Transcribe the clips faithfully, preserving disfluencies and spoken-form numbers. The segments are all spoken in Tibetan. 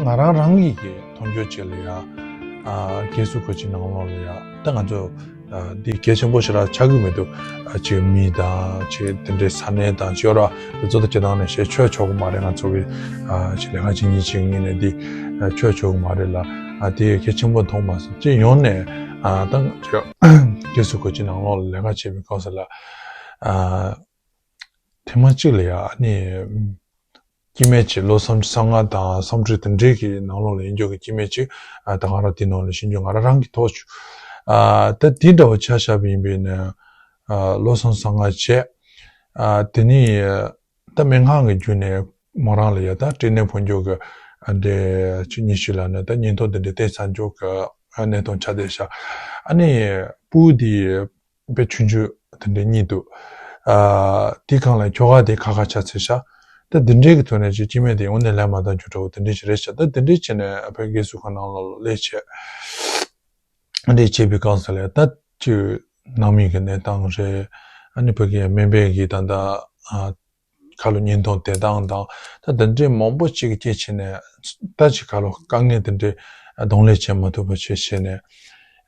ང་རང་རང་གི་གི་མཐོང་རྒྱུ་ཅིག་ལ་ཡ། ཨ། རྒས་གསོ་གོ་ཆའི་ནང་ལོགས་ལ་ཡ། ད་ང་ཚོ་ཨ་འདི་གལ་ཆེན་པོ་ཞེ་དྲག་ཆགས་ཀྱི་མི་འདུག་ཨ་ཅིག་མི་དང་ཅིག་དེ་འདྲའི་ས་གནས་དང་ཅིག་ཡོད་ར། དེ་ཚོ་ད་སྤྱིར་བཏང་ནས་བཤད་ཆོག་ཆོག་གི་མ་རེད། ང་ཚོ་གི་ཨ་ཅིག་ལས་ཀ་བྱེད་མཁན་ཅིག་ཡིན་ནའི་འདི་ཨ་ཆོག་ཆོག་གི་མ་རེད་ལ། ཨ་དེ་གལ་ཆེན་པོ་མཐོང་མ་སོང་། ཅིག་ཡོང་ནས་ཨ་ད་ང་ཚོ་རྒས་གསོ་གོ་ཆའི་ནང་ལོགས་ལ་ལས་ཀ་བྱེད་པའི་སྐབས་སུ་ལ་ཨ་ཐེངས་མ་གཅིག་ལ་ཡ་ཨ་ནི། སྐྱེ་དམན་གྱི་ལོ་སུམ་ཅུ་སོ་ལྔ་དང་སུམ་ཅུ་དེ་འདྲའི་གི་ནང་ལོགས་ལ་ཡིན་རྒྱུ་གི་སྐྱེ་དམན་ཅིག་ཨ་ད་ག་རང་དེ་ནང་ལ་ཤི་རྒྱུ་ང་རང་རང་གི་ཐོག་བྱུང་། ཨ་ད་དེ་འདྲ་བ་ཆ་བཞག་པ་ཡིན་པས་ན། ཨ་ལོ་སུམ་ཅུ་སོ་ལྔ་བྱས། ཨ་དེ་ནས་ད་སྨན་ཁང་གི་བརྒྱུད་ནས་མོ་རང་ལ་ཡ་ད་སྐྲན་ནད་ཕོག་རྒྱུ་གི་ཨ་འདྲ་ཅིག་ཉི་ཤུ་ལ་ནི་ད་ཉེན་རྟོག་དེ་འདྲ་བསྟན་ཚར་རྒྱུ་གི་ཨ་གནས་སྟངས་ཆགས་བསྡད་ཤག་ཨ་ནི་སྤུ་གུ་དེ། དཔེ་ཆུང་ཆུང་དེ་འདྲའི་གཉིས་འདུག་ཨ་དེ་སྒང་ལ་ཁྱོ་ག་དེ་ཁ་ཁ་ཆགས་ཚར་ཤག་ད་དེ་འདྲའི་གི་ཐོག་ནས་ཅིག་སྐྱེ་དམན་དེ་དངོས་གནས་ལས་མ་འདང་རྒྱུ་འདྲ་བོ་དེ་འདྲའི་ཞིག་རེད་ཤག་ད་དེ་འདྲའི་བྱས་ནས་ཨ་ཕའི་རྒས་གསོ་ཁང་ནང་ལོགས་ལ་སླེབས་བྱས། ཨ་འདྲའི་བྱས་པའི་སྐབས་སུ་ལ་ད་ཅིག་ནང་མི་གི་གནས་སྟངས་རེད། ཨ་ནི་ཕ་གི་སྨན་པའི་གི་ད་ལྟ་ཨ་ཁ་ལོ་ཉེན་རྟོག་དེ་དང་དང་ད་དེ་འདྲའི་མང་པོ་ཅིག་གི་སྐྱེས་བྱས་ནས་ད་ཅིག་ཁ་ལོ་དཀའ་ངལ་དེ་འདྲའི་གདོང་ལེན་བྱེད་མ་ཐུབ་པ་བྱས་བྱས་ནས།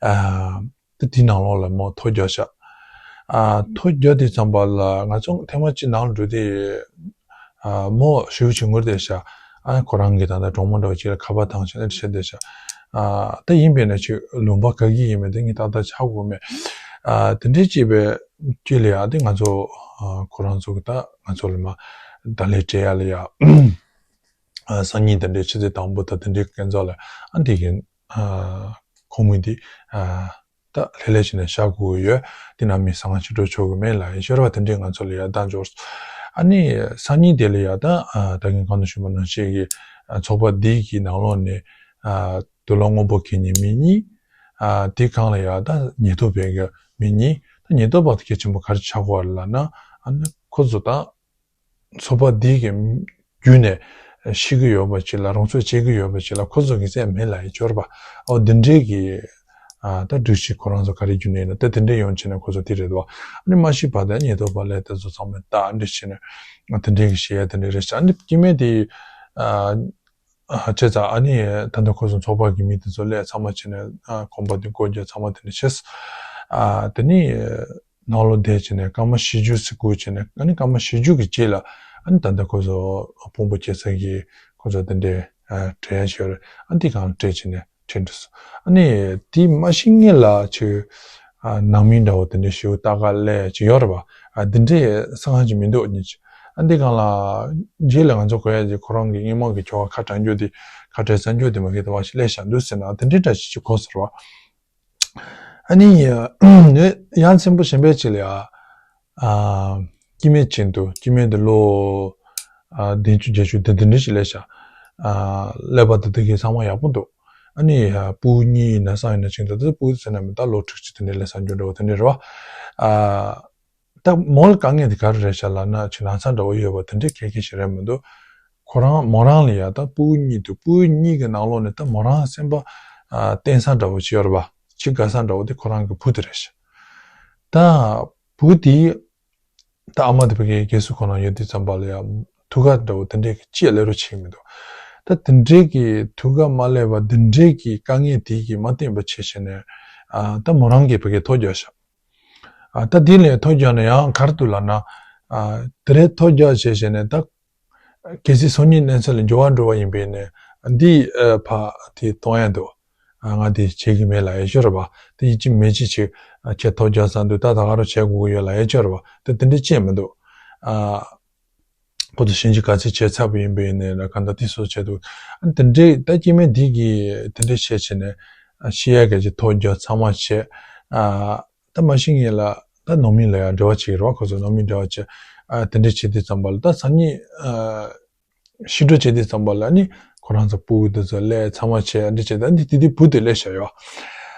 ཨ། དེ་དེའི་ནང་ལོགས་ལ་མོ་ཐོ་རྒྱག་ཤག་ཨ་ཐོ་རྒྱག་དུས་ཙམ་པ་ལ་ང་ཚོ་ཐེངས་མ་གཅིག་ནང་ལ་འགྲོ་དུས། ཨ་མོ་ཞེ་པོ་ཅིག་ངུ་བསྡད་ཤག་ཨ་ཁོ་རང་གི་ད་ལྟ་གྲོགས་མོ་འདྲ་བོ་ཅིག་ལ་ཁ་པར་བཏང་བྱས་ནས་བཤད་བསྡད་ཤག་ཨ་ད་ཡིན་པས་ན་ཅིག་ལུང་པ་ག་གི་ཡིན་མིན་དེ་ངས་ཏག་ཏག་ཆ་གོ་མེད། ཨ་དེ་འདྲའི་ཅིག་པའི་དཀྱིལ་ལ་ཡ་དེ་ང་ཚོ་ཨ་ཁོ་རང་ཚོ་གི་ད་ང་ཚོ་ལ་མ་ད་ལས་སྤྲད་ཡ་ལ་ཡ། ཨ་སང་ཉིན་དེ་འདྲའི་ཆུ་ཚོད་དང་པོ་དང་དེ་འདྲའི་ཀན་ཚོགས་ལ་ཨ་འདི་གི་ཨ་ཁོང་མོས་འདི་ཨ་ད་ལྷོད་ལྷོད་བྱས་ནས་བཞག་དགོས་ཀྱི་ཡོད། དེ་ནང་མི་སང་ཕྱི་དྲོ་ཆོག་གི་མེད་ལབ་ཡིན་ཤོར་བ་དེ་འདྲའི་ང་ཚོ་ལ་ཡ་ལྟ་འབྱོར། ཨ་ནི་སང་ཉིན་དེ་ལ་ཡ་ད་ཨ་ད་གིན་གང་དུ་ཞུས་པ་ནང་བཞིན་གྱི་ཨ་ཚོགས་པ་འདི་གི་ནང་ལོགས་ནས་ཨ་དུག་ལོག་སྔོན་པོ་གྱོན་མཁན་མི་གཉིས། ཨ་དེ་སྒང་ལ་ཡ་ད་ཉེན་རྟོག་པའི་གི་མི་གཉིས། ད་ཉེན་རྟོག་པ་དེ་གལ་ཆེན་པོ་ག་རེ་ཆགས་ཀྱི་ཡོད་རེད་ལབ་ན། ཨ་ནི་ཁོ་ཚོ་ད། ཚོགས་པ་འདི་གི་བརྒྱུད་ནས་ཤི་གི་ཡོད་པ་ཅིག་ལ་རང་ཚོད་བྱེད་ཀྱི་ཡོད་པ་ཅིག་ལ་ཁོ་ཚོ་གི་སེམས་མེད་ལབ་ཡིན་ཤོར་བ། ཨོ་འདི་འདྲའི་གི་ཨ་ད་སྒྲིག་གཞི་ཁོ་རང་ཚོ་ག་རེ་བརྒྱུད་ནས་ཡིན་ན་ད་དེ་འདྲའི་ཡོང་བྱས་ནས་ཁོ་ཚོ་དེ་རེད་དོ། ཨ་ནི་མ་ཤི་བར་དུ་ཉེན་རྟོག་པ་ལས་དེ་ཚོ་ཚང་མས་ད་འདྲི་བྱས་ནས་ཨ་དེ་འདྲའི་གི་བཤད་ཡ་དེ་འདྲའི་རེད་ཤག་ཨ་ནི་སྐྱེ་དམན་དེ་ཨ་ཨ་བྱས་ཙང་ཨ་ནི་ད་ལྟ་ཁོ་ཚོ་ཚོགས་པ་གི་མི་དེ་ཚོ་སླེབས་ཚང་མ་བྱས་ནས་ཨ་གོམ་པ་དེ་བསྐོར་རྒྱུ་ཚང་མ་དེ་འདྲ་བྱས། ཨ་དེ་ནི། ནང་ལོགས་བསྡད་བྱས་ནས་སྐར་མ་བཞི་བཅུ་ཙམ་སྒུག་བྱས་ནས་ཨ་ནི་སྐར་མ་བཞི་བཅུ་གི་རྗེས་ལ་ཨ་ནི་ད་ལྟ་ཁོ་ཚོ་ཕུང་པོ་སྐྱེལ་ས་གི་ཁོ་ཚོ་དེ་འདྲའི་ཨ་བྲེལ་ཡ་ཞིག་ཡོད་རེད། ཨ་ནི་དེ་སྒང་ལ་བྲེལ་བྱས་ནས་ཁྲིད་འགྲོ་སོང་། ཨ་ནི་དེ་མ་ཤི་སྔོན་ལ་ཅིག་ཨ་ནང་མི་འདྲ་བོ་དེ་འདྲའི་ཞིག་ལྟ་ག་སླེབས་ཅིག་ཡོད་རེད་པ། ཨ་དེ་འདྲའི་ས་ཁང་ཅིག་མི་འདུག་ཉིན་ཅིག་ཨ་འདི་སྒང་ལ་རྗེས་ལ་ང་ཚོ་གོ་ཡ་ཅིག་ཁོ་རང་གི་སྔོན་མ་གི་ཁྱོ་ག་ཁ་གྲག་རྒྱུ་དེ་ཁ་བྲལ་ཚར་རྒྱུ་དེ་མ་གི་ད་བ་ཞིག་སླེབས་བཞག་འདུག་ཟེར་ན་དེ་འདྲའི་འདྲ་ཞིག་ཅིག་གོ་ཟེར་བ། ཨ་ནི། ཡ་མཚན་པོ་གཞན་པའི་ཅིག་ལ་ཡ། ཨ། སྐྱེ་དམན་ཅིག་འདུག་སྐྱེ་དམན་དེ་ལོ། ཨ། བདུན་ཅུ་བརྒྱད་ཅུ་དེ་དེ་འདྲ་ཞིག་སླེབས་ཤག་ཨ། ཀླད་པ་དེ་དེ་གའི་ཚང་མ་ཡག་པོ་འདུག་ཨ་ནི་ཡ་སྤུ་གུ་གཉིས་ཡིན་ན་གསུམ་ཡིན་ན་ཅིག་འདུག་ད་སྤུ་གུ་ཟེར་ན་མི་ད་ལོ་དྲུག་ཅུ་དེ་འདྲ་སླེབས་ས་འགྱོ་འདྲ་བོ་དེ་འདྲ་རེད་བ། ཨ། ད་མོ་ལ་དཀའ་ངལ་དེ་ག་རེ་རེད་ཤག་ལབ་ན་ཅིག་ན་ཚ་འདྲ་བོ་ཡོད་པ་དེ་འདྲའི་གལ་གལ་ཞིག་རེད་མི་འདུག་ཁོ་རང་མོ་རང་ལ་ཡ་ད་སྤུ་གུ་གཉིས་འདུག་སྤུ་གུ་གཉིས་ཀྱི་ནང་ལོགས་ནས་ད་མོ་རང་སེམས་པ་ཨ་བརྟན་ས་འདྲ་བོ་ཅིག་ཡོད་རེད་པ། ཅིག་དགའ་ས་འདྲ་བོ་དེ་ཁོ་རང་གི་བུ་དེ་རེད་ཤག་ད་བུ་དེ་ད་ཨ་མ་དེ་ཕ་གིའི་རྒས་གསོ་ཁང་ནང་ཡོད་དུས་ཙམ་པ་ལ་ཡ་ཐུགས་ཁུར་འདྲ་བོ་དེ་འདྲའི་གི་ཅིག་ལས་རོགས་བྱེད་ཀྱི་མི་འདུག་ད་དེ་འདྲའི་གི་ཐུགས་ཁུར་མ་སླེབས་པ་དེ་འདྲའི་གི་དཀའ་ངལ་དེ་གི་མ་བརྟེན་པ་བྱས་བྱས་ནས་ཨ་ད་མོ་རང་གིས་ཕ་གིར་ཐོ་རྒྱག་ཤག་ཨ་ད་དེ་ལས་ཐོ་རྒྱག་ན་ཡང་ག་རེ་འདུག་ལབ་ན། ཨ་དེ་རེད་ཐོ་རྒྱག་བྱས་བྱས་ནས་ད། གལ་སྲིད་སང་ཉིན་གནས་ཚུལ་ལ་འགྱུར་བ་འགྲོ་བ་ཡིན་པས་ནས་འདི་ཨ་ཕ་དེ་གཏོང་ཡ་འདུག་ཨ་ང་དེ་བྱེད་ཀྱི་མེད་ལབ་ཡ་ཅིག་ཡོད་རེད་པ། དེ་ཡིན་གཅིག་མིན་གཅིག་ཅིག་ཨ་ཁྱེད་ཐོ་རྒྱག་ས་འདུག་ད་ད་ག་རང་བྱེད་དགོས་ཀྱི་ཡོད་ལབ་ཡ་ཅིག་ཡོད་རེད་པ། དེ་དེ་འདྲ་ཅིག་མི་འདུག་ཨ་ཁོ་ཚོ་ཞིབ་འཇུག་ག་ཚོད་བྱས་ཚར་བ་ཡིན་པས་ནས་ལ་ག་འདྲ་དེ་སོགས་བྱས་འདུག་ཨ་དེ་འདྲའི་ད་སྐྱེ་དམན་འདི་གིས་དེ་འདྲ་བྱས་བྱས་ནས་ཨ་ཤི་ཡ་གལ་ཆེ་ཐོ་རྒྱག་ཚང་མ་བྱས། ཨ་ད་མ་ཤི་སྔོན་ལ་ད་ནང་མི་ལ་ཡང་འབྲེལ་བ་བྱེད་ཀྱི་རེད་བ། ཁོ་ཚོ་ནང་མི་འབྲེལ་བ་བྱེད། ཨ་དེ་འདྲ་བྱེད་དུས་ཙམ་པ་ལ་ད་སང་ཉིན་ཨ་ཕྱི་དྲོ་བྱེད་དུས་ཙམ་པ་ལ་ནི་ཁོ་རང་ཚོ་སྤུ་གུ་དེ་ཚོ་སླེབས་ཚང་མ་བྱས་འདི་བྱས་ད་ནི་དེ་དུས་བུ་དེ་སླེབས་བཞག་ཡོད།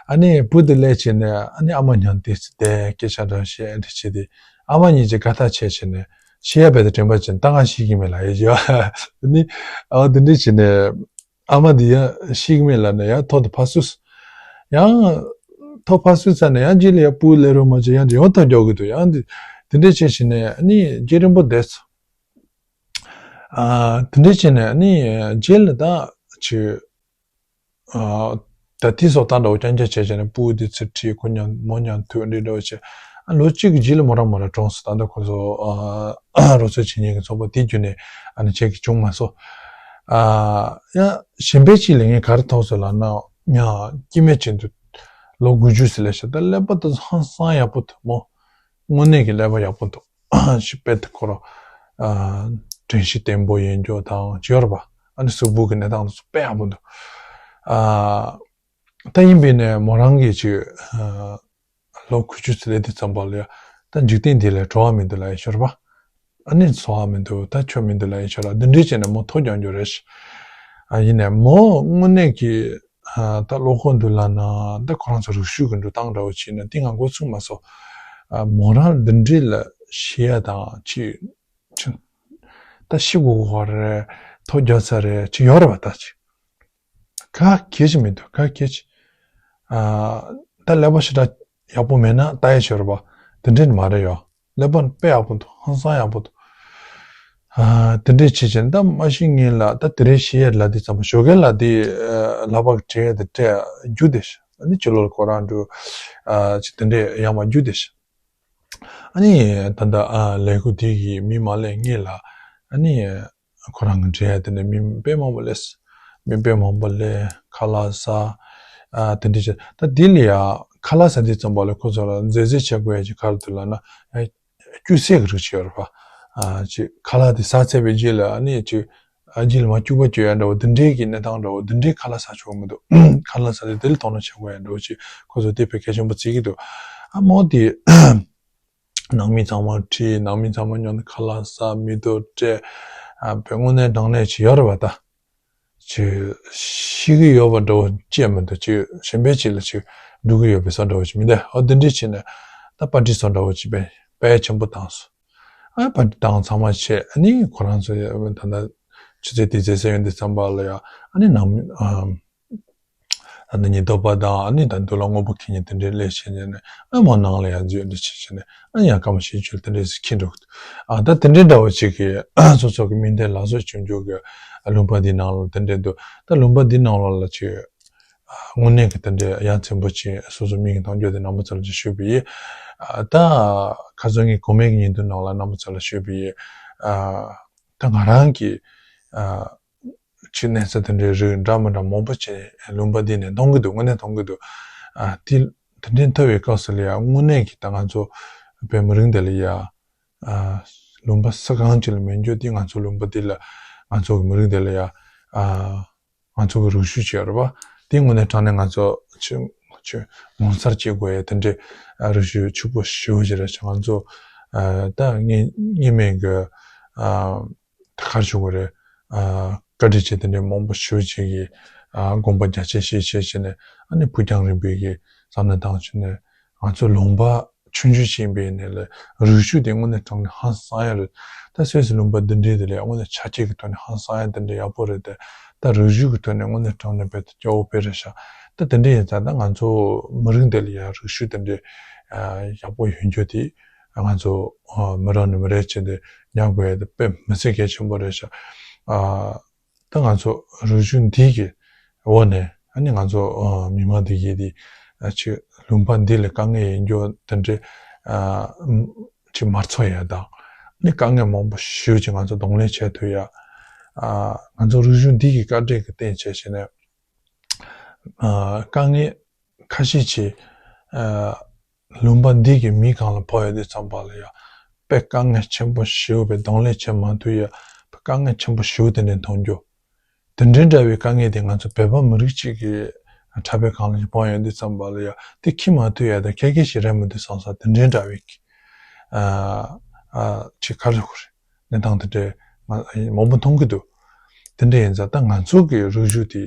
ཨ་ནི་བུ་དེ་སླེབས་བྱས་ནས་ཨ་ནི་ཨ་མ་མཉམ་དེ་ཚོ་བསྡད་སྐད་ཆ་འདྲ་བཤད་འདི་བྱས་ཏེ་ཨ་མ་གཉིས་ཀྱིས་དགའ་ཐག་ཆད་བྱས་ནས་ཤི་ཡ་བས་དེ་དྲན་པ་བྱས་ནས་ད་ང་ཤི་གི་མེད་ལབ་ཡོད་ཡ། ཨ་ནི་ཨ་དེ་འདྲ་བྱས་ནས། ཨ་མ་འདི་ཡང་ཤི་གི་མེད་ལབ་ནས་ཡང་ཐོག་ཏུ་ཕར་བསུས། ཡང་ཐོག་ཕར་བསུས་ཚར་ནས་ཡང་རྗེས་ལ་ཡང་སྤུ་གུ་སླེབས་རོགས་མ་བྱས་ཡང་ཡང་ཐོག་རྒྱག་གི་འདུག་ཡང་འདི་འདི་འདྲས་བྱས་བྱས་ནས་ནི་རྗེས་རིང་པོ་བསྡད་སོང་། ཨ་དེ་འདྲས་བྱས་ནས་ནི་རྗེས་ལ་ད་ ཅིག་ཨ། ད་དེ་སོགས་ད་འདྲ་བོ་རྐྱང་རྐྱང་བྱས་བྱས་ནས་ཕྲུ་གུ་དེ་ཚུར་ཁྲིད། ཁོ་མཉམ་མོ་མཉམ་ཐུག་འདི་འདྲ་བོ་བྱས། ཨ། ལོ་གཅིག་གི་རྗེས་ལ་མོ་རང་མོ་རང་གྲོངས་སོང་། ད་ལྟ་ཁོ་ཚོ་ཨ་རོགས་ཚོགས་བྱེད་མཁན་གྱི་ཚོགས་པ་དེ་བརྒྱུད་ནས་ཨ་ནི་ཁྱེད་ཀྱི་བྱུང་མ་སོང་། ཨ། ཡང་གཞན་པའི་ཅིག་ལས་ངས་ག་རེ་ཐོགས་སོང་ལབ་ན། ཡང་སྐྱེ་དམན་ཅན་དུ་ལོ་དགུ་བཅུ་ཟེར་ལས་བྱས། ད་ཀླད་པ་དེ་ཧང་སང་ཡག་པོ་འདུག་མོ། དངོས་གནས་ཀྱི་ཀླད་པ་ཡག་པོ་འདུག་ཞིག་དཔེ་དེ་ཁོ་རང་ཨ་དྲན་ཤེས་བརྟན་པོ་ཡིན་རྒྱུ་དང་ཅིག་ཡོད་རེད་པ། ཨ་ནི་གཟུགས་པོ་གི་གནས་སྟངས་དེ་ཚོ་དཔེ་ཡག་པོ་འདུག་ཨ། ད་ཡིན་པས་ནས་མོ་རང་གིས་ཅིག་ཨ་ལོ་དགུ་བཅུ་ཙམ་སླེབས་དུས་ཙམ་པ་ལ་ཡ། ད་འཇིག་རྟེན་འདི་ལ་གྲོགས་པོ་མི་འདུག་ལབ་ཡ་ཅིག་ཡོད་རེད་པ། ཨ་ནི་འཚོ་བ་མི་འདུག་ད་ཆོས་མི་འདུག་ལབ་ཡ་ཅིག་ཡོད་རེད། འདི་འདྲས་བྱས་ནས་མོ་ཐོ་རྒྱག་རྒྱུ་རེད། ཨ། ཡིན་ནའི་མོ་དངོས་གནས་ཀྱི་ཨ་ད་བློ་ཁོག་འདུག་ལབ་ན། ད་ཁོ་རང་ཚོ་རིག་གཞུང་གི་འགྲོ་སྟངས་འདྲ་བོ་བྱས་ན་དེ་ང་མགོ་ཚོས་མ་སོང་། ཨ། མོ་རང་འདི་འདྲས་ལ་ཤི་ཡ་དང་ཅིག་ཅིག་ད་ཤི་དགོས་དགོས་པ་རེད། ཐོ་རྒྱག་ས་རེད་ཅིག་ཡོད་རེད་པ། ད་ཅིག་ག་གེ་ཅིག་མི་འདུག་ག་གེ་ཅིག་ཨ། ད་ཀླད་པ་ཞེ་དྲག་ཡག་པོ་མེད་ན་ལྟ་ཡ་ཅིག་ཡོད་རེད་པ། འདི་འདྲས་མ་རེད་ཡ། ཀླད་པ་དཔེ་ཡག་པོ་འདུག་ཧང་སང་ཡག་པོ་འདུག་ཨ། དེ་འདྲས་བྱས་བྱས་ད་མ་གཞི་ངས་ལབ། ད་དེ་རིང་ཤི་ཡས་ལབ་དུས་ཙམ་པ་ཞོགས་ཀས་ལབ་དུས་ཨ་ལག་པ་གི་བྲེལ་ཡས་དེ་བྲེལ་རྒྱུགས་བསྡད་ཤག་ཨ་ནི་ཕྱི་ལོགས་ལ་ཁོ་རང་འགྲོ། ཨ། ཅིག་དེ་འདྲས་ཡར་མར་རྒྱུགས་བསྡད་ཤག་ཨ་ནི་ད་ལྟ་ཨ་ལས་ཁུངས་དེ་གི་མི་མ་སླེབས་སྔོན་ལ། ཨ་ནི་ཁོ་རང་གི་འབྲེལ་ཡ་དེ་ནས་མི་དཔེ་མང་པོ་སླེབས། མི་དཔེ་མང་པོ་སླེབས། ཁ་ལག་ཟ། ཨ། དེ་འདྲ་བྱས། ད་དེ་ལ་ཡ་ཁ་ལག་ཟ་དུས་ཙམ་པ་ལ་ཁོ་ཚོ་ལ་མཛེས་མཛེས་བྱེད་དགོས་ཡ་ཅིག་ག་རེ་འདུག་ལབ་ན། ཨ། སྐྱུར་ཟས་ཀྱི་རིགས་ཅིག་ཡོད་རེད་པ། ཨ། ཅིག་ཁ་ལག་དེ་ཟ་ཚར་བའི་རྗེས་ལ་ཨ་ནི་ཅིག་ཨ། རྗེས་ལ་མར་སྐྱུར་པ་སྐྱུར་ཡ་འདྲ་བོ་འདི་འདྲའི་གི་གནས་སྟངས་འདྲ་བོ་འདི་འདྲའི་ཁ་ལག་ཟ་ཆོག་གི་མི་འདུག་ཁ་ལག་ཟ་དུས་དེ་ལ་དོ་སྣང་བྱེད་དགོས་ཡ་འདྲ་བོ་ཅིག་ཁོ་ཚོ་དེ་དཔེ་གལ་ཆེན་པོ་བརྩི་གི་འདུག་ཨ། མོ་དེ། ནང་མི་ཚང་མ་ཁྲིད། ནང་མི་ཚང་མ་མཉམ་དུ་ཁ་ལག་ཟ། མིག་ཏོ་སྤྲད། ཨ། དཔེ་དངོས་གནས་དྲང་གནས་ཅིག་ཡོད་རེད་པ། ད་ཅིག་ཤི་གི་ཡོད་པ་འདྲ་བོ་ཅིག་མི་འདུག་ཅིག་གཞན་པའི་ཅིག་ལ་ཅིག་འགྲོ་གི་ཡོད་པའི་བཟོ་འདྲ་བོ་ཅིག་མི་འདུག་ཨོ། འདི་འདྲས་བྱས་ནས་ད་པར་ཊི་བཟོ་འདྲ་བོ་ཅིག་དཔེ་དཔེ་ཆེན་པོ་བཏང་སོང་། ཨ། པར་ཊི་བཏང་ཚང་མ་བྱས། ཨ་ནི་ཁོ་རང་ཚོ་ད་ལྟ་ཆུ་ཚོད་དེ་ཙམ་ཟིན་ཡོང་དུས་ཙམ་པ་ལ་ཡ། ཨ་ནི་ནང་མི། ཨ། ད་ལྟ་ཉེན་རྟོག་པ་དང་ཨ་ནི་ད་འདུག་ལ་དངོས་པོ་འཁྱེར་མཁན་དེ་འདྲས་སླེབས་བྱས་ནས། ཨ། མོ་ནང་ལ་ཡར་འཛུལ་འདི་བྱས་བྱས་ནས། ཨ། ཡང་སྐར་མ་བཞི་བཅུ་དེ་འདྲས་ཁྱེར་འགྲོ་གི་འདུག་ཨ། ད་དེ་འདྲས་འདྲ་བོ་ཅིག་གིས་སོ་སོ་གི་མིང་དོན་ལ་སོགས་བྱུང་རྒྱུ་གི་ལུང་པ་འདི་ནང་ལ་དེ་འདྲས་འདུག་ད་ལུང་པ་འདི་ནང་ལོགས་ལ་ཅིག་དངོས་གནས་ཀྱི་དེ་འདྲས་ཡ་མཚན་པོ་ཅིག་སོ་སོ་མིག་གིས་མཐོང་རྒྱུ་དེ་རྣམ་པ་ཚོ་ལ་ཅིག་ཞུས་པ་ཡིན། ཨ། ད་ཁ་སང་ངས་གོང་མའི་གི་ཉིན་ཐོ་ནང་ལ་རྣམ་པ་ཚོ་ལ་ཞུས་པ་ཡིན། ཨ། ད་ང་རང་གི། ཨ། ཅིག་གནས་ཚུལ་དེ་འདྲའི་རིགས་འདྲ་མི་འདྲ་མང་པོ་ཅིག་ལུང་པ་འདི་ནས་མཐོང་གི་འདུག་དངོས་གནས་མཐོང་གི་འདུག་ཨ། དེ་དེ་འདྲའི་ཐོས་པའི་སྐབས་སུ་ལ་ཡ། དངོས་གནས་ཀྱི་ད་ང་ཚོ་བོད་མི་རིགས་འདི་ལ་ཡ། ཨ། ལུང་པ་ས་གང་ཅིག་ལ་མེད་རྒྱུ་དེ། ང་ཚོ་ལུང་པ་འདི་ལ། ང་ཚོ་གི་མི་རིགས་འདི་ལ་ཡ། ཨ། ང་ཚོ་གི་རིག་གཞུང་ཅིག་ཡོད་རེད་པ། དེ་དངོས་གནས་དྲང་གནས་ང་ཚོ་ཅིག་ཅིག་ངོ་མཚར་སྐྱེ་དགོས་ཡ་དེ་འདྲའི། ཨ། རིག་གཞུང་ཕྱུག་པོ་ཞེ་པོ་ཅིག་རེད་ཤག་ང་ཚོ། ཨ། ད་སྔོན་སྔོན་མའི་གི། ཨ། ག་རེ་ཞུ་དགོས་རེད། ཨ། བཀའ་དྲིན་ཅན་དེ་འདྲའི་མང་པོ་ཞེ་པོ་ཅིག་གིས། ཨ། དགོངས་པ་རྒྱ་ཆེ་བཞེས་བྱས་བྱས་ནས། ཨ་ནི་ཕུགས་རྒྱང་རིང་པོའི་གི་བསམ་བློ་བཏང་བྱས་ནས། ང་ཚོ་ལུང་པ་ཆུང་ཆུང་ཅིག་ཡིན་པའི་ནས་ལ་རིག་གཞུང་དེ་དངོས་གནས་དྲང་གནས་ཧང་སང་ཡ་རེད། ད་སོ་སོའི་ལུང་པ་འདི་འདྲའི་དེ་ལ་དངོས་གནས་ཆ་རྐྱེན་གྱི་ཐོག་ནས་ཧང་སང་ཡ་དེ་འདྲ་ཡག་པོ་རེད་དེ། ད་རིག་གཞུང་གི་ཐོག་ནས་དངོས་གནས་དྲང་གནས་དཔེ་སྐྱོ་བོ་དཔེ་རེད་ཤག་ད་དེ་འདྲ་ཡིན་ཙང་ད་ང་ཚོ་མི་རིགས་འདི་ལ་ཡ་རིག་གཞུང་དེ་འདྲའི། ཨ། ཡག་པོ་ཡོང་རྒྱུ་དེ་ང་ཚོ། ཨ། མི་རབས་ནས་མི་རབས་བྱས་ཏེ་ཉར་དགོས་ཡ་དེ་དཔེ་མི་སྲིད་གལ་ཆེན་པོ་རེད་ཤག་ཨ། ད་ང་ཚོ་རིག་གཞུང་འདི་གི་འོག་ནས། ཨ་ནི་ང་ཚོ། ཨ། མི་མང་འདི་གི་དེ། ཨ། ཅིག་ལུང་པ་འདི་ལ་དཀའ་ངལ་ཡོང་རྒྱུ་དེ་འདྲའི། ཨ། ཅིག་མ་ཚོར་ཡ་དང་། ཨ་ནི་དཀའ་ངལ་མང་པོ་ཞེ་པོ་ཅིག་ང་ཚོ་གདོང་ལེན་བྱེད་ཐུབ་ཡ། ཨ། ང་ཚོ་རིག་གཞུང་འདི་གི་བཀའ་དྲིན་གྱི་རྟེན་བྱས་བྱས་ནས། ཨ། དཀའ་ངལ་ཁ་ཤས་ཅིག་ཨ། ལུང་པ་འདི་གི་མི་སྒང་ལ་ཕོག་ཡོང་དུས་ཙམ་པ་ལ་ཡ། དཔེ་དཀའ་ངལ་ཆེན་པོ་ཞེ་པོ་དཔེ་གདོང་ལེན་བྱེད་མ་ཐུབ་ཡ། དཔེ་དཀའ་ངལ་ཆེན་པོ་ཞེ་པོ་དེ་འདྲ་མཐོང་རྒྱུ། དེ་འདྲའི་འདྲ་བའི་དཀའ་ངལ་དེ་ང་ཚོ་བོད་པ་མི་རིགས་གཅིག་གི་འཁྲབ་པའི་སྒང་ལ་ཕོག་ཡོང་དུས་ཙམ་པ་ལ་ཡ། དེ་འཁྱེར་མ་ཐུབ་ཡ་དང་ཁྱད་ཁྱད་ཞིག་རེད་མི་འདུག་བསམ་ས་དེ་འདྲའི་འདྲ་བའི། ཨ། ཨ། ཅིག་ག་རེ་ཟེར་དགོས་རེད། གནས་སྟངས་དེ་འདྲའི་ང་མང་པོ་མཐོང་གི་འདུག་དེ་འདྲ་ཡིན་ཙང་ད་ང་ཚོ་གི་རིག་གཞུང་དེ།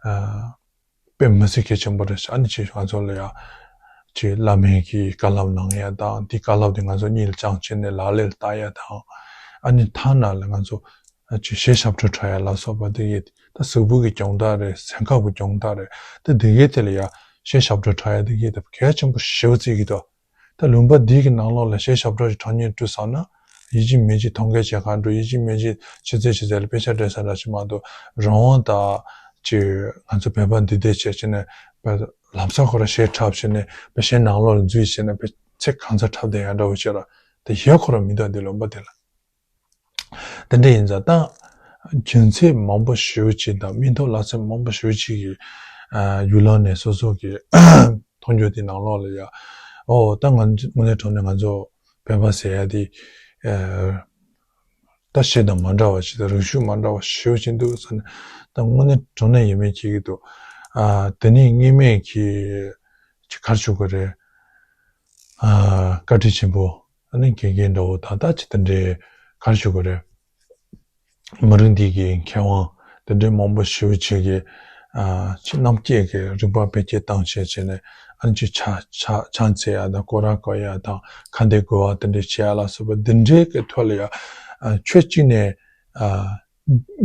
ཨ། དཔེ་མི་སྲིད་གལ་ཆེན་པོ་རེད་ཤག་ཨ་ནི་ཅིག་ང་ཚོ་ལ་ཡ། ཅིག་བླ་མའི་གི་བཀའ་སློབ་གནང་ཡ་དང་། དེ་བཀའ་སློབ་དེ་ང་ཚོ་གཉིད་ལ་བཅངས་བྱས་ནས་ལག་ལེན་ལ་བསྟར་ཡ་དང་། ཨ་ནི་ཐ་ན་ལ་ང་ཚོ་ཅིག་གཞས་ཞབས་བྲོ་འཁྲབ་ཡ་ལ་སོགས་པ་དེ་གི། ད་གཟུགས་པོ་གི་སྦྱོང་བརྡར་རེད། སེམས་ཁམས་ཀྱི་སྦྱོང་བརྡར་རེད། ད་དེ་གའི་ཐད་ལ་ཡ་གཞས་ཞབས་བྲོ་འཁྲབ་ཡ་དེ་གི་ད་གལ་ཆེན་པོ་ཞེ་པོ་བརྩི་གི་འདུག་ད་ལུང་པ་འདི་གི་ནང་ལོགས་ལ་གཞས་ཞབས་བྲོ་ཞིག་འཁྲབ་སྙིང་བྲོ་བསམ་ན། ཡིད་ཆེས་མི་བྱེད་ཐོག་མཁན་བྱེད་གར་འགྲོ། ཡིད་ཆེས་མི་བྱེད་ཆུ་ཚོད་ཆུ་ཚོད་ལ་དཔེ་ཆ་སྤྲད་ས་འདྲ་ཞིག་མ་གཏོགས། རང་དབང་དང་ཅིག་ང་ཚོ་བོད་པ་འདུས་སྡོད་བྱས་བྱས་ནས་ལམ་སང་ཁོ་རང་གཞས་འཁྲབ་བྱས་ནས་དཔེ་གཞས་ནང་ལོགས་ལ་འཛུལ་བྱས་ནས་དཔེ་ཚེ་གང་ཚ་འཁྲབ་བསྡད་ཡ་འདྲ་བོ་ཞིག་ར། དེ་ཡོད་ཁོ་རང་མི་འདུག་དེ་ལུང་པ་དེ་ལ། དེ་འདྲ་ཡིན་ཙང་ད་རྒྱུ་མཚན་མང་པོ་ཞེ་པོ་ཅིག་དང་མིང་ཐོ་བརླག་ཚད་མང་པོ་ཞེ་པོ་ཅིག་གིས་ཨ་ཡུལ་ལུང་ནས་སོ་སོ་གི་མཐོང་རྒྱུ་དེ་ནང་ལོགས་ལ་ཡ། ཨོ་ད་ང་ཚོ་དངོས་གནས་དྲང་གནས་ང་ཚོ་བོད་པ་ཟེར་ཡ་དེ་ཨ་ད་གཞས་དང་མ་འདྲ་བ་ཞིག་དང་རིག་གཞུང་མ་འདྲ་བ་ཞེ་པོ་ཅིག་འདུག་ཟེར་ནས། ད་དངོས་གནས་དྲང་གནས་ཡིན་མིན་ཅིག་གི་འདུག་ཨ་དེ་ནས་སྔོན་མའི་གི་ཅིག་ག་རེ་ཞུ་དགོས་རེད། ཨ་བཀའ་དྲིན་ཆེན་པོ་ཨ་ནི་དགེ་རྒན་འདྲ་བོ་དང་ད་ཅི་དེ་འདྲའི་ག་རེ་ཞུ་དགོས་རེད། མི་རིགས་འདི་གི་མཁས་དབང་དེ་འདྲའི་མང་པོ་ཞེ་པོ་ཅིག་གིས་ཨ་ཅིག་རྣམ་དཔྱོད་ཀྱི་རིག་པ་འཕེལ་རྒྱས་བཏང་བྱས་བྱས་ནས། ཨ་ནི་ཅིག་ཕྱག་ཕྱག་ཕྱག་འཚལ་ཡ་དང་སྐོར་ར་བསྐོར་ཡ་དང་ཁ་འདོན་དགོས་པ་དེ་འདྲའི་བྱེད་ཡ་ལ་སོགས་པ་འདི་འདྲའི་གི་ཐོག་ལ་ཡ། ཨ་ཕྱོགས་གཅིག་ནས་ཨ་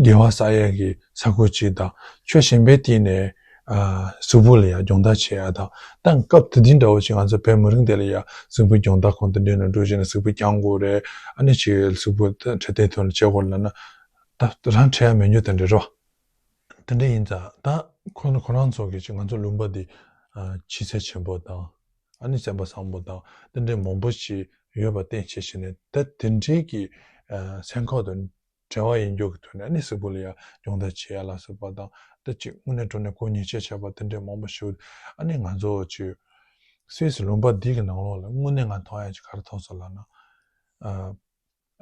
དགེ་བ་བསགས་ཡས་ཀྱི་ས་ཁུལ་གཅིག་དང་། ཕྱོགས་གཞན་པའི་སྟེང་ནས་ཨ་གཟུགས་པོ་ལ་ཡང་སྦྱོང་བརྡར་བྱེད་ཡ་དང་། ད་སྐབས་དེ་དུས་འདྲ་བོ་ཅིག་ང་ཚོ་བོད་མི་རིགས་འདི་ལ་ཡང་གཟུགས་པོའི་སྦྱོང་བརྡར་ཁང་དེ་འདྲའི་ནང་འགྲོ་བྱས་ནས་གཟུགས་པོ་བསྐྱང་དགོས་རེད། ཨ་ནི་ཅིག་གཟུགས་པོ་འཕྲོད་བསྟེན་ཐོག་ནས་བྱེད་དགོས་ལབ་ན་ད་རང་འཕྲོད་ཡ་མེད་རྒྱུ་དེ་འདྲ་རེད་བ། དེ་འདྲ་ཡིན་ཙང་ད་ཁོ་ཁོ་རང་ཚོ་གིས་ཅིག་ང་ཚོ་ལུང་པ་འདི་ཨ་ཕྱི་གསལ་ཆེན་པོ་དང་། ཨ་ནི་སེམས་པ་བཟང་པོ་དང་དེ་འདྲའི་མང་པོ་ཞིག་ཡོད་པ་བསྟན་བྱས་བྱས་ནས། ད་དེ་འདྲའི་གི་ཨ་སེམས་ཁམས་དང་འབྲེལ་བ་ཡིན་རྒྱུ་གི་ཐོག་ནས་ཨ་ནི་གཟུགས་པོ་ལ་ཡང་སྦྱོང་བརྡར་བྱེད་ཡ་ལ་སོགས་པ་དང་། ད་ཅིག་དངོས་གནས་དྲང་གནས་ཁོ་ཉེས་ཆད་བྱས་པ་དེ་འདྲའི་མང་པོ་ཞིག་ཨ་ནི་ང་ཚོ་ཅིག་སུད་སི་ལུང་པ་འདི་གི་ནང་ལོགས་ལ་དངོས་གནས་ང་མཐོང་ཡ་ཅིག་ག་རེ་མཐོང་སོང་ལབ་ན། ཨ་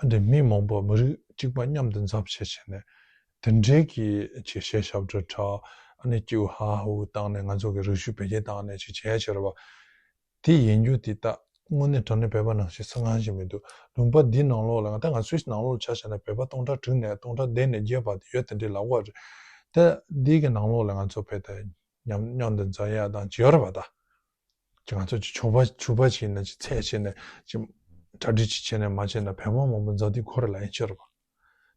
ཨ་འདྲའི་མི་མང་པོ་མི་རིགས་གཅིག་པ་མཉམ་དུ་འཛོམས་བྱས་བྱས་ནས་དེ་འདྲའི་གི་ཅིག་གཞས་ཞབས་བྲོ་འཁྲབ། ཨ་ནི་སྐྱིད་པོ་ཧ་ཧུ་བཏང་ནས་ང་ཚོ་གི་རིག་གཞུང་འཕེལ་རྒྱས་བཏང་ནས་ཅིག་བྱས་ཡ་ཅིག་རེད་བ། དེ་ཡིན་རྒྱུ་དེ་ད་དངོས་གནས་དྲང་གནས་བོད་པ་ནང་བཞིན་སུ་གང་ཞིག་མི་འདུག་ལུང་པ་འདི་ནང་ལོགས་ལ་ང་ད་ང་སུད་སི་ནང་ལོགས་ལ་ཆ་བཞག་ན་བོད་པ་སྟོང་ཕྲག་དྲུག་ནས་སྟོང་ཕྲག་བདུན་ནས་བརྒྱད་བར་དུ་ཡོད་དེ་འདྲའི་ལབ་དགོས་རེད། ད་འདི་གི་ནང་ལོགས་ལ་ང་ཚོ་བོད་དང་མཉམ་མཉམ་དུ་འཛོམས་ཡ་དང་ཅིག་ཡོད་རེད་བ། ད་ཅིག་ང་ཚོ་ཅིག་ཕྱུག་པ་ཕྱུག་པ་ཅིག་ཡིན་ན་ཅིག་ཚད་བྱས་ནས་ཅིག་གྲ་སྒྲིག་ཅིག་བྱས་ནས་མ་བྱས་ན་བོད་པ་མང་པོ་འཛོམས་དུས་ཁོ་རེ་ལ་ཡིན་ཅིག་རེད་བ།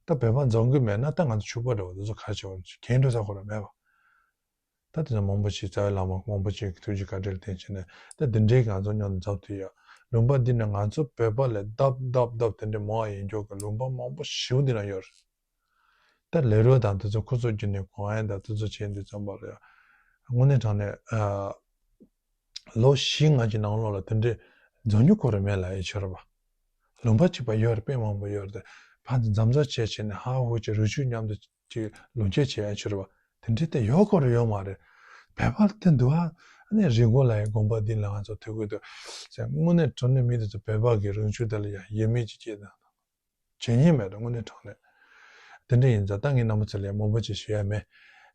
ད་བོད་པ་འཛོམས་གི་མེད་ན་ད་ང་ཚོ་ཕྱུག་པ་འདྲ་བོ་དེ་ཚོ་ག་རེ་བྱེད་དགོས་རེད། གྱེན་འགྲོ་ས་ཁོ་རང་མེད་པ། ད་དེ་ཚོ་མང་པོ་ཞིག་རྩ་བའི་བླ་མ་མང་པོ་ཞིག་གི་ཐུགས་རྗེ་བཀའ་དྲིན་ལ་བརྟེན་བྱས་ནས་ད་འདི་འདྲའི་ང་ཚོ་མཉམ་དུ་འཛོམས་ཐུབ་ཡ། ལུང་པ་འདི་ནས་ང་ཚོ་བོད་པ་ལས་ལྡབ་ལྡབ་ལྡབ་དེ་འདྲའི་མང་བ་ཡིན་རྒྱུ་གི་ལུང་པ་མང་པོ་ཞེ་པོ་འདི་ན་ཡོད་རེད། ད་ལས་རོགས་དང་དེ་ཚོ་ཁོ་ཚོ་བརྒྱུད་ནས་གོང་ཡན་དང་དེ་ཚོ་བྱས་འདི་ཙམ་པ་རེད། དངོས་གནས་དྲང་གནས་ཨ་ལོ་བཞི་ལྔ་གི་ནང་ལོགས་ལ་དེ་འདྲའི་འཛོམས་རྒྱུ་ཁོ་རང་མེད་ལབ་ཡ་ཅིག་རེད་པ། ལུང་པ་གཅིག་པ་ཡོད་རེད། དཔེ་མང་པོ་ཡོད་རེད། ཕར་ཚུར་འཛོམས་འཛོམས་བྱས་བྱས་ནས་ཧ་ཧུ་ཅིག་རུ་ཆུ་མཉམ་དུ་ཅིག་ལོ་མཇལ་བྱེད་ཡ་ཅིག་རེད་པ། དེ་འདྲའི་དེ་ཡོད་ཁོ་རང་ཡོད་མ་རེད། བོད་པ་དེ་འདུག་ཨ། ཨ་ནི་རི་མགོ་ལ་ཡ་དགོན་པ་འདི་ལ་ང་ཚོ་ཐུག་གི་འདུག་ཟེར། དངོས་གནས་དྲང་གནས་མི་དེ་ཚོ་བོད་པ་གི་རང་ཆུ་དེ་ལ་ཡ་ཡིད་མི་ཅིག་སྐྱེས་དང་། བྱེད་ཉན་མེད་དོ་དངོས་གནས་དྲང་གནས། དེ་འདྲ་ཡིན་ཙང་ད་ངས་རྣམ་པ་ཚོ་ལ་མང་པོ་ཅིག་ཞུ་ཡ་མེད།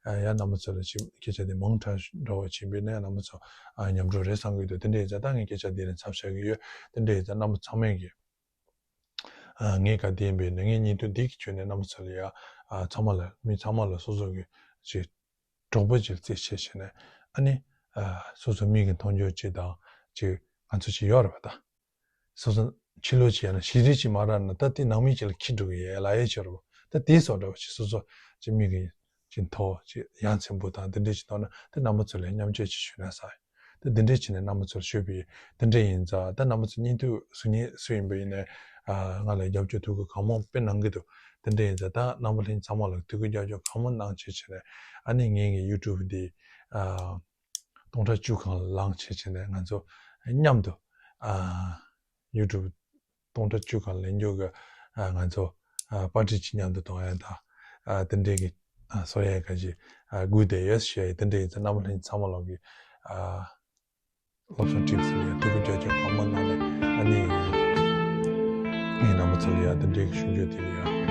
ཨ་ཡ་རྣམ་པ་ཚོ་ལ་ཅིག་སྐད་ཆ་དེ་མང་དྲགས་འགྲོ་བ་ཅིག་ཡིན་པས་ན་རྣམ་པ་ཚོ་ཨ་ཉམས་འགྲོ་རེད་བསམ་གི་འདུག་དེ་འདྲ་ཡིན་ཙང་ད་ངས་སྐད་ཆ་འདི་ནས་མཚམས་བཞག་གི་ཡོད། དེ་འདྲ་ཡིན་ཙང་རྣམ་པ་ཚང་མས་ཀྱི་ཨ་ངས་ག་དེ་ཡིན་པས་ན་ངའི་བརྙན་ཐུང་འདི་གི་བརྒྱུད་ནས་རྣམ་པ་ཚོ་ལ་ཡ་ཨ་ཚང་མ་ལ་མི་ཚང་མ་ལ་སོ་སོ་གི་ཅིག་གྲོགས་པོ་ཅིག་རྩིས་བྱས་བྱས་ནས་ཨ་ནི་ཨ་སོ་སོ་མིག་གིས་མཐོང་རྒྱུ་ཅིག་དང་ཅིག་ང་ཚོ་ཅིག་ཡོད་རེད་པ་ད། སོ་སོ་ཕྱི་ལོགས་བྱས་ན་ཤེས་རིག་ཅིག་མ་རག་ན་ད་དེ་ནང་མི་ཅིག་ལ་འཁྱེར་འགྲོ་གི་ཡོད་ལབ་ཡས་ཅིག་རེད་པ། ད་དེ་སོགས་འདྲ་བ་ཅིག་སོ་སོ་ཅིག་མིག་གིས་ཅིག་མཐོ་ཅིག་ཡ་མཚན་པོ་དང་དེ་འདྲས་ཅིག་མཐོང་ན་དེ་རྣམ་པ་ཚོ་ལ་མཉམ་སྤྱོད་ཅིག་ཞུས་ན་ས་ཡིན། དེ་དེ་འདྲས་བྱས་ནས་རྣམ་པ་ཚོར་ཞུས་པ་ཡིན། དེ་འདྲས་ཡིན་ཙང་ད་རྣམ་པ་ཚོ་བརྙན་ཐུང་བཟོ་མཁན་སུ་ཡིན་པ་ཡིན་ནའི་ཨ་ང་ལ་རྒྱབ་སྐྱོར་ཐུགས་ཁུར་གང་མང་དཔེ་གནང་གི་འདུག་དེ་འདྲས་ཡིན་ཙང་ད་རྣམ་པ་ལྷན་ཚང་མ་ལ་ཐུགས་ཁུར་རྒྱབ་སྐྱོར་གང་མང་གནང་བྱས་བྱས་ནས་ཨ་ནི་ངའི་གི་ཡུ་ཊུབ་འདི་ཨ་སྟོང་ཕྲག་བཅུ་སྒང་ལ་ལངས་བྱས་བྱས་ནས་ང་ཚོ་མཉམ་དུ་ཨ་ཡུ་ཊུབ་སྟོང་ཕྲག་བཅུ་སྒང་ལེན་རྒྱུ་གི་ཨ་ང་ཚོ་ཨ་པར་ཊི་ཅིག་མཉམ་དུ་གཏོང་ཡ་དང་ཨ་དེ་འདྲས་ཀྱི་ཨ་བཟོ་ཡ་ག་ཅིག་ཨ་སྒུག་བསྡད་ཡོད་ཞུ་ཡ་ཡིན། དེ་འདྲས་ཡིན་ཙང་རྣམ་པ་ལྷན་ཚང་མ་ལོག་གི་ཨ་སློབ་སྦྱོང་ཁྲིད་ཟིན་ཡ་ཐུགས་ཁུར་རྒྱབ་སྐྱོར་གང་མང་གནང་ནས་ཨ་ནི་ངས་རྣམ་པ་ཚོ་ལ་ཡ་དེ་འདྲས་ཀྱི་ཞུ་རྒྱུ་དེ་ལ་ཡ་